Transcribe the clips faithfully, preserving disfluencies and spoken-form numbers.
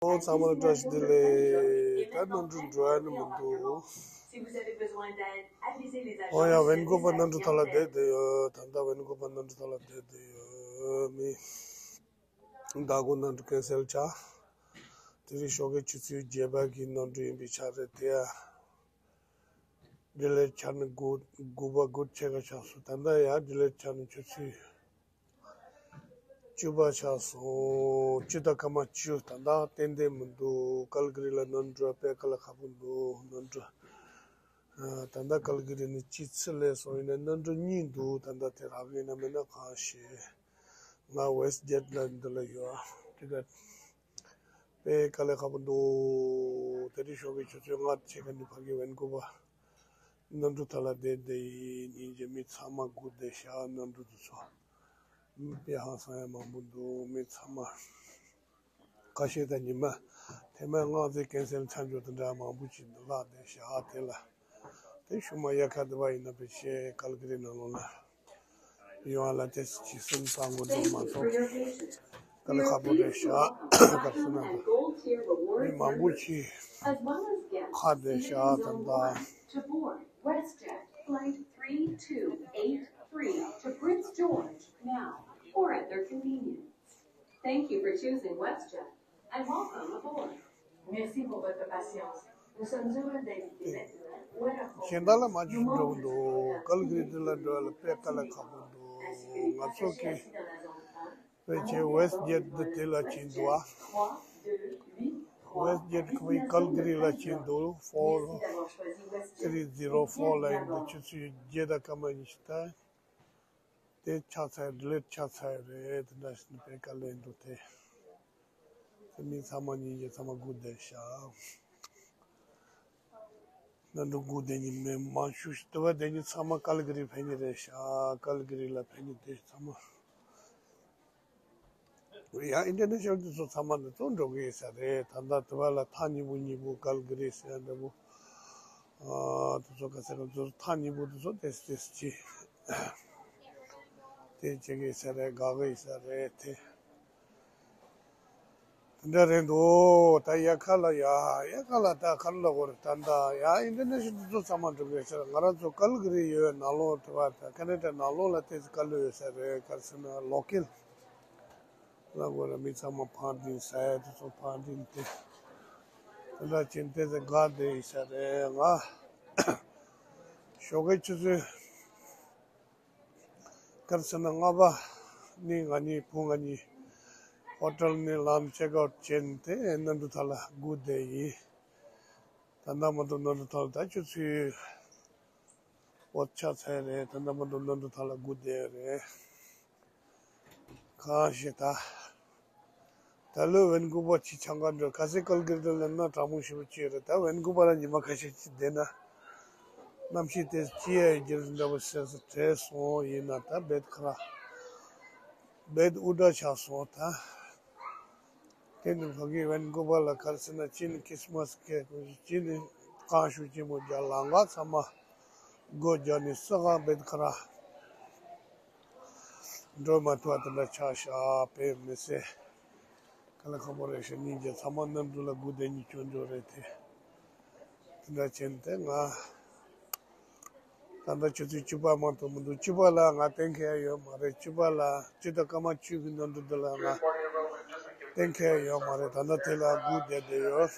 ཨོ་ཚང་མ་ལ་བཀྲ་ཤིས་བདེ་ལེགས། ད་གནམ་གྲུ་འགྲོ་ཡ་ནི་མི་འདུག་ཨོ་ཡ་ཝན་ཀུ་བར་གནམ་གྲུ་ཐོག་ལ་བསྡད་བསྡད་ཡོད། ད་ལྟ་ཝན་ཀུ་བར་གནམ་གྲུ་ཐོག་ལ་བསྡད་བསྡད་ཡོད། མི་ཟླ་དགུ་གནམ་གྲུ་ཀན་སེལ་ཆགས། དེ་རིང་ཞོགས་ཀའི་ཆུ་ཚོད་བརྒྱད་པ་གི་གནམ་གྲུ་ཡིན་པའི་ཆ་རེད་དེ། ཌི་ལེ་ཆགས་ནི་དགུ་དགུ་པ་དགུ་ཕྱེད་ཀ་ཆགས་སོང་། ད་ལྟ་ཡང་ཌི་ལེ་ཆགས་ནི་ཆུ་ཚོད་བཅུ་པ་ཆགས་སོང་། བཅུ་དང་སྐར་མ་བཅུ། ད་ལྟ་ཏན་ཏན་མི་འདུག་ཀལ་ཀི་རི་ལ་གནམ་གྲུ་དཔེ་དཀའ་ལས་ཁག་པོ་འདུག་གནམ་གྲུ། ཨ། ད་ལྟ་ཀལ་ཀི་རི་ནས་ཅིག་ཚུར་སླེབས་སོང་། ཡིན་ན་གནམ་གྲུ་གཉིས་འདུག་ད་ལྟ་དེ་རག་གི་ཡིན་ན་མིན་ན་གང་ཤེས། ང་ཝེ་སི་ཇེ་ཊི་ལ་འདི་ལ་ཡོད། ཊི་ཀེ་ཊི་དཔེ་དཀའ་ལས་ཁག་པོ་འདུག་དེ་རིང་ཞོགས་ཀའི་ཆུ་ཚོད་ལྔ་ཕྱེད་ཀ་ནས་ཕ་གི་ཝན་ཀུ་བར་གནམ་གྲུ་ཐོག་ལ་བསྡད་བསྡད་ཡིན། ཉིན་རྒྱུན་མི་ཚང་མ་སྒུག་བསྡད་ཤག་གནམ་གྲུ་དེ་ཚོ་དཔེ་ཧང་སང་ཡ་མང་པོ་འདུག་མི་ཚང་མ། ཁ་ཤས་ད་ཉི་མ་ཐེངས་མ་སྔ་ཚེ་ཀན་སེལ་ཆགས་འགྲོ་དེ་འདྲ་མང་པོ་ཅིག་འདུག་ལགས། དེ་ཞག་དེ་ལ་དེ་ཤུ་མ་དབྱར་ཁ་དེ་བ་ཡིན་ན་དཔེ་ཆེ་ཀལ་ཀི་རི་ནང་ལོགས་ལ་ཡོང་བ་ལ་དེ་ཇི་སུན་བཏང་དགོས་འདུག་མ་གཏོགས་དཀའ་ལས་ཁག་པོ་རེད་ཤག་ག་རེ་ཟེར་ན་མི་མང་པོ་ཅིག་ཁ་བསྡད་ཤག་ད་ལྟ། To board WestJet Flight three two eight three to Prince George now or at their convenience. Thank you for choosing WestJet and welcome aboard. Merci pour votre patience. Nous sommes heureux d'inviter maintenant Wherefore གཞན་དག་ལ་མ་ཅིག་འགྲོ་གི་འདུག་ཀལ་ཀི་རི་ལ་འགྲོ་ཡ་ལ་དཔེ་དཀའ་ལས་ཁག་པོ་འདུག་ང་ཚོ་གི་ཕལ་ཆེར་ཝེ་སི་ཇེ་ཊི་འདི་དེ་ལ་ཕྱིན་འདུག་ཨ། ཝེ་སི་ཇེ་ཊི་ཁོའི་ཀལ་ཀི་རི་ལ་ཕྱིན་འདུག་ཕོར་ཐི་རི་ཛི་རོ་ཕོར་ལ་ཡིན་འདུག་ཆུ་ཚོད་བརྒྱད་དང་སྐར་མ་ཉི་ཤུ་ད། དེ་ཆགས་ཚར། ཌི་ལེ་ཆགས་ཚར་རེད། དེ་འདྲ་ཞིག་ནི་དཔེ་དཀའ་ལས་འདུག་དེ། དེ་མི་ཚང་མ་ཉིན་རྒྱུན་ཚང་མ་སྒུག་བསྡད་ཤག་གནམ་གྲུ་སྒུག་བསྡད་མཁན་མི་མང་ཤོས་ཤིག་དེ་བ་བསྡད་མཁན་ཚང་མ་ཀལ་ཀི་རི་ཕེབས་མཁན་རེད་ཤག་ཀལ་ཀི་རི་ལ་ཕེབས་མཁན་དེ་ཚང་མ། ཡང་ཨིན་ཊར་ནེ་ཤ་ནལ་དེ་ཚོ་ཚང་མ་འདི་ཚོ་འགྲོ་གི་ཡོད་ས་རེད། ད་ལྟ་དེ་བ་ལ་ཐག་ཉེ་པོ་ཉེ་པོ་ཀལ་ཀི་རི་ཟེར་ཡ་འདྲ་པོ། ཨ། དེ་ཚོ་ག་ས་ག་ཚོ་ཐག་ཉེ་པོ་དེ་ཚོ་ཏོག་ཙམ་ཏོག་ཙམ་ཅིག་དེ་བྱེད་ཀྱི་ཡོད་ས་རེད། དགའ་གི་ཡོད་ས་རེད་དེ། དེ་འདྲ་རེད་འདུག་ད་དབྱར་ཁ་ལ་ཡ། དབྱར་ཁ་ལ་ད་ག་རེ་ལབ་དགོས་རེད། ད་ད་ཡ་ཨིན་ཊར་ནེ་ཤ་ནལ་དེ་ཚོ་ཚང་མ་འགྲོ་གི་ཡོད་ས་རེད། ང་རང་ཚོ་ཀལ་ཀི་རི་ཡོད་ནང་ལོགས་དེ་བ་ད་ཁ་ན་ཌ་ནང་ལོགས་ལ་ཏོག་ཙམ་དཀའ་ལས་ཡོད་ས་རེད། ག་རེ་ཟེར་ན་ལོ་ཀལ་ལ་གོ་ར་མི་ཚང་མ་ཕར་འགྲིམ་ས་ཡ་དེ་ཚོ་ཕར་འགྲིམ་དེ། དེ་འདྲ་བྱས་ཏེ་དེ་དགའ་བསྡད་ཡོད་ས་རེད། ང་ཞོགས་ཀའི་ཆུ་ཚོད་ག་རེ་ཟེར་ན་ལྔ་པ་ནས་ང་གཉིས་བུ་ང་གཉིས་ཧོ་ཊེལ་ནས་ལམ་ཅེག་ཨའུཊ་བྱས་ནས་དེ་གནམ་གྲུ་ཐོག་ལ་སྒུག་བསྡད་ཡིན། ད་ལྟ་མ་གཏོགས་གནམ་གྲུ་ཐོག་ལ་ད་ཆུ་ཚོད་འོ་ཆགས་ཚར་རེད། ད་ལྟ་མ་གཏོགས་གནམ་གྲུ་ཐོག་ལ་སྒུག་བསྡད་རེད། གང་ཞིག་ད། ད་ལོ་ཝན་ཀུ་བར་ཅིག་འཆམ་ག་འགྲོ། གལ་སྲིད་ཀལ་ཀི་རི་ལ་སླེབས་ན་གྲང་མོ་ཞེ་པོ་ཅིག་རེད། ད་ཝན་ཀུ་བར་ལ་ཉི་མ་ཁ་ཤས་ཅིག་བསྡད་ན་གནམ་གཤིས་དེ་སྐྱིད་ཡ་ཡི་རྒྱུ་འདྲ་པོ་ཟེར་ཟེར་དྲན་སོང་། ཡིན་ན་ད་རྦད་ཁ་ར་རྦད་འུར་སྒྲ་ཆགས་སོང་ད། དེ་ནི་ཕ་གི་ཝན་ཀུ་བར་ལ་ག་རེ་ཟེར་ན་གཅིག་ནི་ཁྲིས་མས་སྐད་དགོས། གཅིག་ནི་གངས་ཤུགས་ཆེན་པོ་རྒྱག་ལམ་ཁ་ཚང་མ་སྒོ་རྒྱག་ནས་སུ་གང་རྦད་ཁ་ར་འགྲོ་མ་ཐུབ་པ་དེ་འདྲ་ཆགས་ཤག་དཔེ་མི་སྲིད་དཀའ་ལས་ཁག་པོ་རེད་ཤག་སྙིང་རྗེ། ཚང་མ་གནམ་གྲུ་ལ་སྒུག་བསྡད་མཁན་སྐྱོ་སྐྱོ་རེད་དེ། དེ་འདྲ་བྱས་ནས་དེ་ང་ད་ལྟ་ཆུ་ཚོད་བཅུ་པ་མ་གཏོགས་མི་འདུག་བཅུ་པ་ལ་ང་གཏན་འཁེལ་ཡོད་མ་རེད། བཅུ་པ་ལ་བཅུ་དང་སྐར་མ་བཅུ་གི་ནང་དུ་འདི་ལ་ང་གཏན་འཁེལ་ཡོད་མ་རེད། ད་ལྟ་དེ་ལ་སྒུག་བསྡད་བསྡད་ཡོད།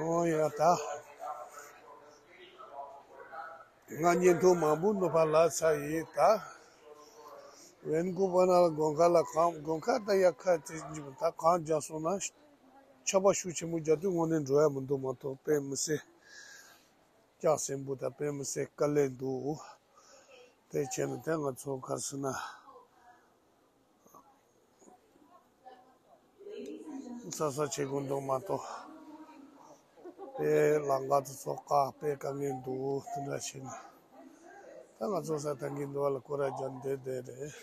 འོ་ཡ་ད། ང་བརྙན་ཐུང་མང་པོ་ནུབ་པ་ལ་ཚར་ཡིན་ད། ཝན་ཀུ་བར་ནང་ལ་དགོང་ཁ་ལ་གངས། དགོང་ཁ་ད་དབྱར་ཁ་དེ་ད་གངས་རྒྱག་སོང་ན་ཆར་པ་ཤུགས་ཆེན་པོ་རྒྱག་དུས་དངོས་གནས་འགྲོ་ཡ་མི་འདུག་མ་གཏོགས་དཔེ་མི་སྲིད་ལྕགས་སྲིན་པོ་དང་དཔེ་མི་སྲིད་དཀའ་ལས་འདུག་དེ་བྱས་ན་དེ་ང་ཚོ་ག་རེ་ཟེར་ན། ས་ས་ཆེ་གུང་འདུག་མ་གཏོགས། དཔེ་ལམ་ཁ་དེ་ཚོ་དཀའ། དཔེ་དཀའ་ངལ་འདུག་དེ་འདྲ་བྱས་ནས། ད་ང་ཚོ་ས་ཐང་གི་འདུག་བ་ལ་སྐོར་ར་རྒྱག་བསྡད་བསྡད་རེད།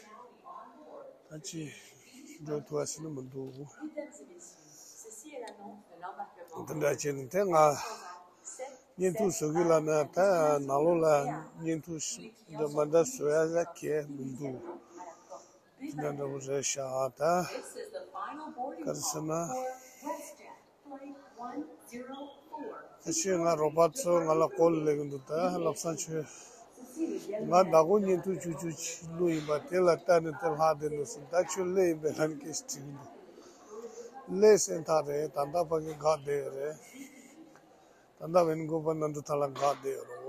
ད་ཅི་འགྲོ་ཐུབ་པ་ཟེར་ན་མི་འདུག་དེ་འདྲ་བྱས་ནས་དེ་ང་བརྙན་ཐུང་བཟོ་གི་ལབ་ན་ད་ནང་ལོགས་ལ་བརྙན་ཐུང་འདྲ་མ་འདྲ་བཟོ་ཡ་ལ་གལ་མི་འདུག་དེ་འདྲ་འདྲ་པོ་རེད་ཤག་ད་ག་རེ་ཟེར་ན། ད་ཤེས་ང་རོགས་པ་ཚོ་ང་ལ་ཀོལ་སླེབས་ཀྱི་འདུག་ད་བློ་བཟང་ཁྱོད། ང་ཟླ་གོང་བརྙན་ཐུང་ཆུང་ཆུང་ཅིག་བླུགས་ཡིན་པ་དེ་ལ་ལྟ་ནས་དེ་ལྷག་བསྡད་འདུག་ཟེར། ད་ཁྱོད་སླེབས་ཡིན་པས་ལབ་ནས་སྐད་ཆ་དྲིས་ཀྱི་འདུག་སླེབས་ཟིན་ཐག་རེད། ད་ལྟ་ཕ་གི་འགག་བསྡད་ཡོད་རེད། ད་ལྟ་ཝེན་གྷོ་པ་གནམ་གྲུ་ཐང་ལ་འགག་བསྡད་ཡོད་རེད།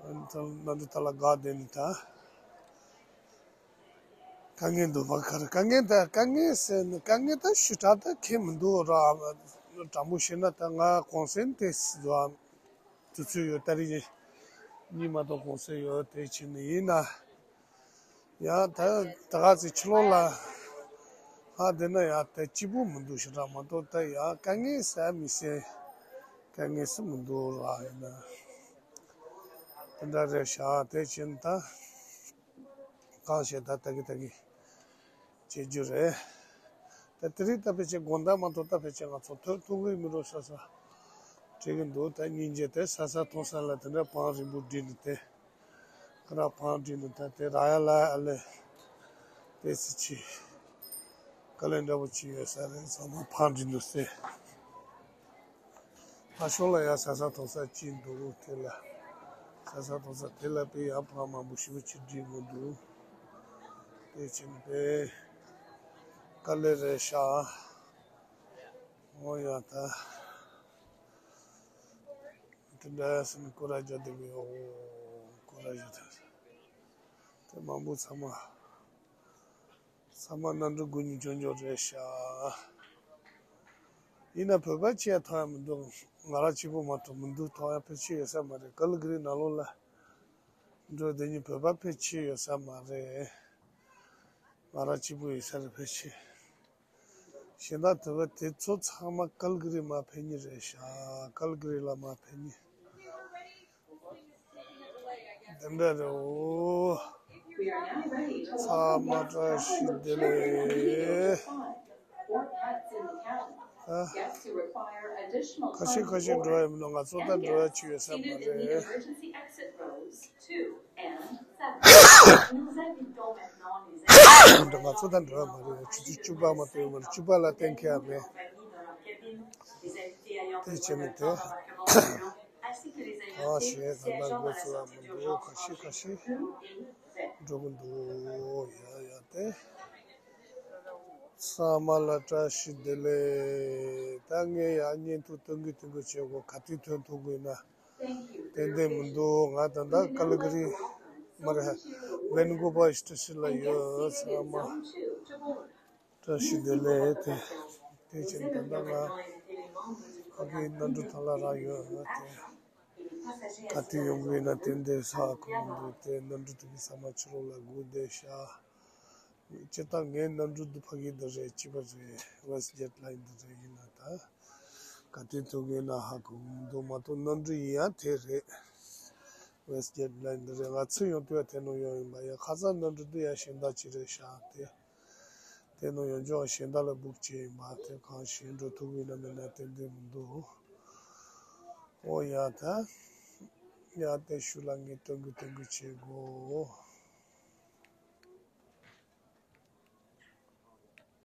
ཨོ། གནམ་གྲུ་ཐང་ལ་འགག་བསྡད་ནས་ད། དཀའ་ངལ་འདུག་པ་ག་རེ་དཀའ་ངལ་ད་དཀའ་ངལ་ཟེར་ན་དཀའ་ངལ་ད་ཞེ་དྲག་ད་ཁེལ་མི་འདུག་ར། དྲང་པོ་བཤད་ན་ད་ང་གུང་སེང་དེ་ཟ་དུས་ཚོད་ཡོད། ཏ་རིག་གཉིས་མ་གཏོགས་གུང་སེང་ཡོད། དེ་བྱས་ནས་ཡིན་ན་ཡང་ད་ད་ག་ཚོད་ཕྱི་ལོགས་ལ་ལྷག་བསྡད་ན་ཡང་ད་སྐྱིད་པོ་མི་འདུག་ཞེ་དྲག་མ་གཏོགས་ད་ཡང་དཀའ་ངལ་ཟེར་མི་ཟེར་དཀའ་ངལ་ཟེར་མི་འདུག་ར། ཡིན་ན་དེ་འདྲ་རེད་ཤག་དེ་བྱས་ནས་ད། གང་བྱས་ད་ལྟ་གི་ལྟ་གི་བྱེད་རྒྱུ་རེད། ད་དེ་རིང་ད་ཕལ་ཆེར་དགོང་དག་མ་གཏོགས་ད་ཕལ་ཆེར་ང་ཚོ་ཐོན་ཐུབ་ཀྱི་མི་འགྲོ་ས་ས་བྲིས་ཀྱི་འདུག་ད་སྙིང་རྗེ་དེ་ས་ས་མཐོང་ས་ལ་དེ་འདྲ་བང་རིང་པོ་བསྒྲིགས་ནས་དེ་ཁ་ར་བང་བསྒྲིགས་ནས་ད་དེ་ར་ཡ་ལ་ཨ་ལེ་དེ་སི་ཆི་དཀའ་ལས་འདྲ་པོ་ཅིག་ཡོད་ས་རེད། ཚང་མ་བང་བསྒྲིགས་འདུག་ཟེར། ཕར་ཕྱོགས་ལ་ཡང་ས་ས་མཐོང་ས་གཅིག་འདུག་དེ་ལ་ས་ས་མཐོང་ས་དེ་ལ་དཔེ་ཡང་བང་མང་པོ་ཞེ་པོ་ཅིག་བསྒྲིགས་དགོས་འདུག་དེ་བྱས་ནས་དཔེ་དཀའ་ལས་རེད་ཤག་འོ་ཡ་ད་དེ་འདྲ་ཟེར་ནས་སྐོར་ར་རྒྱག་བསྡད་པའི་འོ་སྐོར་ར་རྒྱག་དེ་དེ་མང་པོ་ཚང་མ། ཚང་མ་གནམ་གྲུ་སྒུག་མཁན་ཆུང་ཆུང་རེད་ཤག་ཡིན་ན་བོད་པ་ཅིག་ཡང་མཐོང་ཡ་མི་འདུག་ང་རང་གཅིག་པོ་མ་གཏོགས་མི་འདུག་མཐོང་ཡ་ཕལ་ཆེར་ཡོད་ས་མ་རེད། ཀལ་གྷི་རི་ནང་ལོགས་ལ་འགྲོ་བསྡད་མཁན་བོད་པ་ཕལ་ཆེར་ཡོད་ས་མ་རེད། ང་རང་གཅིག་པོ་ཡིན་ས་རེད་ཕལ་ཆེར། གཞན་དག་བོད་པ་དེ་ཚོ་ཚང་མ་ཀལ་གྷི་རི་མར་ཕེབས་མཁན་རེད་ཤག་ཀལ་གྷི་རི་ལ་མར་ཕེབས་མཁན། དེ་འདྲ་རེད་འོ། ཚང་མ་བཀྲ་ཤིས་བདེ་ལེགས། ཨ། ཁ་ཤས་ཁ་ཤས་འགྲོ་ཡ་མིན་ནོ། ང་ཚོ་ད་འགྲོ་ཡ་ཅིག་ཡོད་ས་མ་རེད། འགྲོ་ང་ཚོ་ད་འགྲོ་ཡ་མ་རེད། ཆུ་ཚོད་བཅུ་པ་མ་གཏོགས་ཡོད་མ་རེད། བཅུ་པ་ལ་གཏན་འཁེལ་ཡ་མེད། དེ་བྱས་ནས་དེ། གང་བྱས་ད་ལྟ་འགོ་ཚུགས་ཡ་མི་འདུག་ཁ་ཤས་ཁ་ཤས་འགྲོ་གི་འདུག་ཡ་ཡ་དེ། ཚང་མ་ལ་བཀྲ་ཤིས་བདེ་ལེགས། ད་ངས་ཡ་བརྙན་ཐུང་སྟོན་གི་སྟོན་གི་བྱེད་དགོས། ག་དུས་ཐོན་ཐུབ་དགོས་ན་ཏན་ཏན་མི་འདུག་ང་ད་ལྟ་ཀལ་གྷི་རི་མ་རེད། ཝེན་གྷོ་པ་སི་ཊེ་ཤན་ལ་ཡོད། ཚང་མ་བཀྲ་ཤིས་བདེ་ལེགས། དེ་དེ་བྱས་ད་ལྟ་ང་ཕ་གིའི་གནམ་གྲུ་ཐང་ལ་རག་ཡོད། དེ་ག་དུས་ཡོང་གི་ཡིན་ན་ཏན་ཏན་ཧ་གོ་མི་འདུག་དེ་གནམ་གྲུ་དེ་གི་ས་མ་ཕྱི་ལོགས་ལ་སྒུག་བསྡད་ཤག་སྤྱིར་བཏང་ངའི་གནམ་གྲུ་འདི་ཕ་གི་འདི་རེད། གཅིག་པ་རེད། ཝེསྟ་ཇེཊ་ལའིན་འདི་རེད། ཡིན་ན་ད་ག་དུས་ཐོན་གི་ཡིན་ན་ཧ་གོ་མི་འདུག་མ་གཏོགས་གནམ་གྲུ་ཡིན་ཡང་དེ་རེད། ཝེསྟ་ཇེཊ་ལའིན་འདི་རེད། ང་ཚུར་ཡོང་དུས་ཡང་དེ་ནང་ཡོང་ཡིན་པ། ཡང་ཁ་སང་གནམ་གྲུ་འདི་ཡང་གཞན་དག་ཅིག་རེད་ཤག་དེ་དེ་ནང་ཡོང་ཆོག་གཞན་དག་ལ་སྦུག་བྱས་ཡིན་པ། དེ་གང་གཞན་འགྲོ་ཐུབ་ཀྱི་ཡིན་ན་མིན་ན་ཏན་ཏན་མི་འདུག་ཨོ་ཡ་ད་ཡ་དེ་ཤུལ་ལ་ངས་སྟོན་གི་སྟོན་གི་བྱེད་དགོས།